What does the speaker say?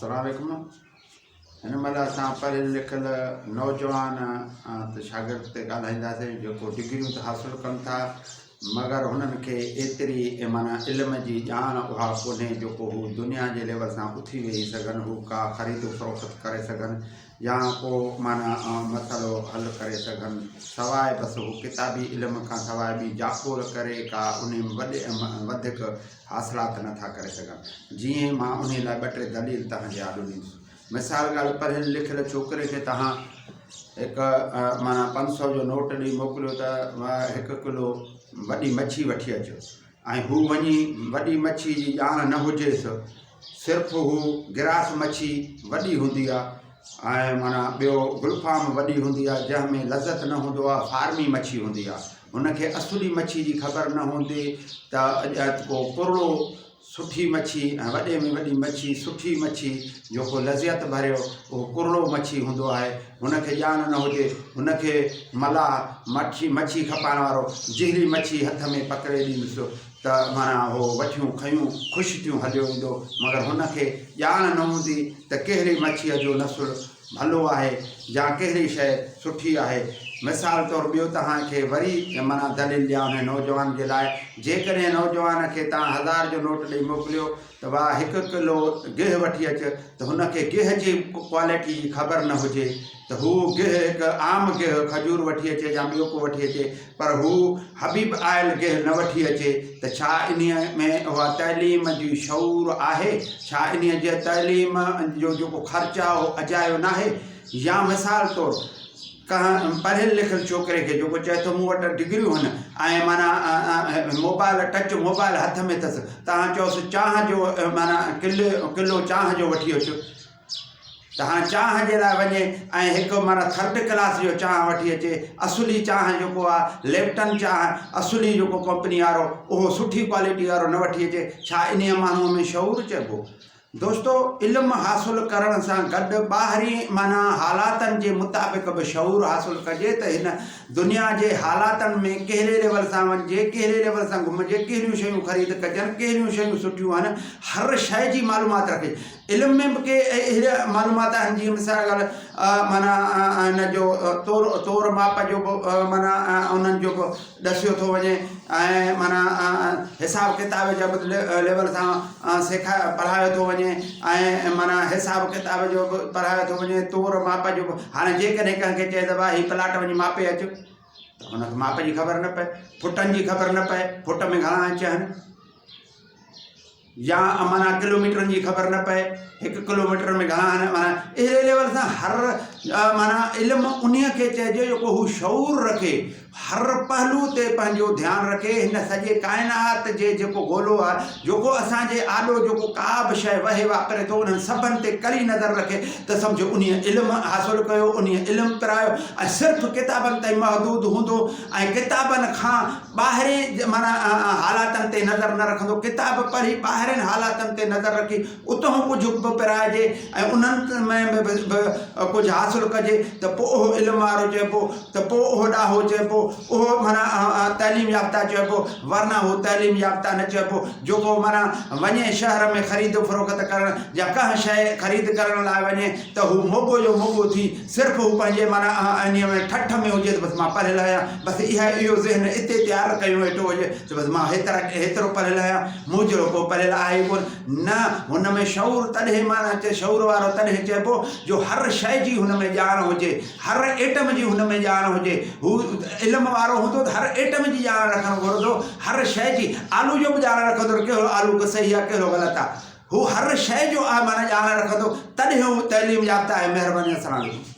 السلام عليڪم هن مهل اسان پڙهيل لکيل نوجوان ته شاگرد تي ڳالهائينداسين جيڪو ڊگريون ته حاصل ڪن ٿا مگر هنن کي ايتري معنيٰ علم جي ڄاڻ اها ڪونهي جيڪو هو دنيا جي ليول سان اٿي ويهي سگهن هو ڪا خريد و فروخت ڪري سگهن يا ڪو معنيٰ مسئلو حل ڪري سگهن سواء بس هو ڪتابي علم کان سواء ٻي جاکوڙ ڪري ڪا انهي ۾ وڏي وڌيڪ حاصلات نه ٿا ڪري سگهن. جيئن مان انهي لاء ٻه ٽي دليل توهان جي آڏو ڏيندس. مثال ڳالهه پڙهيل لکيل ڇوڪري کي توهان هڪ معنيٰ 500 جو نوٽ ڏئي موڪليو ته هڪ ڪلو وڏي مڇي وٺي اچ ۽ هو وڃي وڏي مڇي جي ڄاڻ نه هجيس صرف هو گراس مڇي وڏي هوندي آ ۽ معنيٰ ٻيو گلفام وڏي هوندي آ جنهن ۾ لذت نه هوندو آ فارمي مڇي هوندي آ هن کي اصلي مڇي جي خبر نه هوندي ته اڄ ڪو ڪرڙو سٺي مڇي ۽ وڏي ۾ وڏي مڇي سٺي مڇي جيڪو لذيت ڀريو اهو ڪرڙو مڇي هوندو آهي هن کي ڄاڻ نه هجي هن کي ملاح مڇي مڇي کپائڻ وارو جهلي مڇي هٿ ۾ پڪڙي ڏيندس ته معنيٰ هو وٺيون کنيون خوش ٿيون هليو ايندو مگر هن کي ڄاڻ نه هوندي ته ڪهڙي مڇيء جو نسل ڀلو آهي يا ڪهڙي شيء سٺي آهي. مثال طور ٻيو توهان کي وري معنيٰ دليل ڏيان انهي نوجوان جي لاء جيڪڏهن نوجوان کي توهان هزار جو نوٽ ڏئي موڪليو ته واهه هڪ ڪلو گيهه وٺي اچ ته هن کي گيهه جي ڪوالٽي جي خبر نه هجي ته هو گيهه هڪ عام گيهه کجور وٺي اچي يا ٻيو ڪو وٺي اچي پر هو حبيب آئل گيهه نه وٺي اچي ته ڇا انهيء ۾ اها تعليم جي شعور آهي؟ ڇا انهيء جي تعليم جو جيڪو خرچ آهي اهو اجايو ناهي؟ يا مثال طور ڪنهن پڙهيل لکيل ڇوڪري کي جيڪو چئي ٿو مون وٽ ڊگريون هن ۽ معنيٰ موبائل ٽچ موبائل هٿ ۾ اٿس توهان چئوس چانهه جو معنيٰ ڪلو چانهه جو وٺي اچ ته هاڻ چانهه جي لاء وڃي ۽ هڪ معنيٰ ٿرڊ ڪلاس جو چانهه وٺي اچي اصلي چانهه جيڪو آ لپٽن چانهه اصلي جيڪو ڪمپني وارو اهو سٺي ڪوالٽي وارو نه وٺي اچي ڇا انهيء ماڻهوء ۾ شعور چئبو؟ دوستو علم حاصل ڪرڻ سان گڏ ٻاهرين معنيٰ حالاتن جي مطابق به شعور حاصل ڪجي ته هن دنيا جي حالاتن ۾ ڪهڙي ليول سان وڃجي ڪهڙي ليول سان گهمجي ڪهڙيون شيون خريد ڪجن ڪهڙيون شيون سٺيون آهن هر شيء جي معلومات رکجي علم ۾ به ڪي اهڙا معلومات آهن جيئن مثال ڳالهه معنيٰ هن جو تور تور ماپ جو به معنيٰ انهن جو به ڏسيو ٿو وڃي ۽ معنيٰ حساب ڪتاب جا به ليول سان سيکا پڙهايو ٿو وڃي ۽ معنيٰ حساب ڪتاب جو به پڙهايو ٿو وڃي تور ماپ جو به هاڻي جيڪڏهن ڪنهن کي چئي ته ڀاء هي پلاٽ وڃي ماپي اچ ته هن کي ماپ جي خبر نه پئي فٽن جي خبر نه پئي فٽ ۾ گهڻا انچ آهن يا معنيٰ ڪلوميٽرن جي خبر نه پئي هڪ ڪلوميٽر ۾ گهڻا آهن معنيٰ اهڙي ليول سان هر معنيٰ علم انهيء کي چئجي جيڪو هو شعور رکي هر پهلو تي پنهنجو ڌيان رکي هن سڄي ڪائنات جي جيڪو گولو آهي جيڪو اسان جي آڏو جيڪو ڪا به شيء وهي واپري ٿو انهن سڀن تي ڪري نظر رکي ته سمجهو انهيء علم حاصل ڪيو انهيء علم پرايو ۽ صرف ڪتابن تائين محدود هوندو ۽ ڪتابن کان ٻاهرين معنيٰ حالاتن تي نظر نه رکندو، ڪتاب پڙهي ٻاهرين حالاتن تي نظر رکي اتهون ڪجهه به پرائجي ۽ انهن ۾ به ڪجهه حاصل ڪجي ته پوء اهو علم وارو چئبو ته پوء اهو ڏاهو چئبو اهو معنيٰ تعليم يافته چئبو ورنه هو تعليم يافته نه چئبو جيڪو معنيٰ وڃي شهر ۾ خريد و فروخت ڪرڻ يا ڪنهن شيء خريد ڪرڻ لاء وڃي ته هو موڳو جو موڳو ٿي صرف هو پنهنجي معنيٰ انهيء ۾ ٺٺ ۾ هجي ته بس مان پڙهيل آهيان، بس اها اهو ذهن اتي تيار ڪيو ويٺو هجي ته بس مان هيترا هيترو پڙهيل آهيان، مون جهڙو ڪو پڙهيل آهي ئي ڪونه. نه، هن ۾ شعور تڏهن معنيٰ چئي شعور وارو تڏهن چئبو جو هر شيء جي هن ۾ ڄاڻ هجي، هر ايٽم جي هن ۾ ڄاڻ هجي. هو علم وارو هوندو ته هر ايٽم جي ڄاڻ رکڻ گهرندو، هر شيء جي، آلو جو به ڄاڻ رکندو ته ڪهڙو آلو صحيح آهي ڪهڙو غلط آهي. هو هر شيء جو معنيٰ ڄاڻ رکندو تڏهن هو تعليم يافته آهي. مهرباني السلام عليڪم.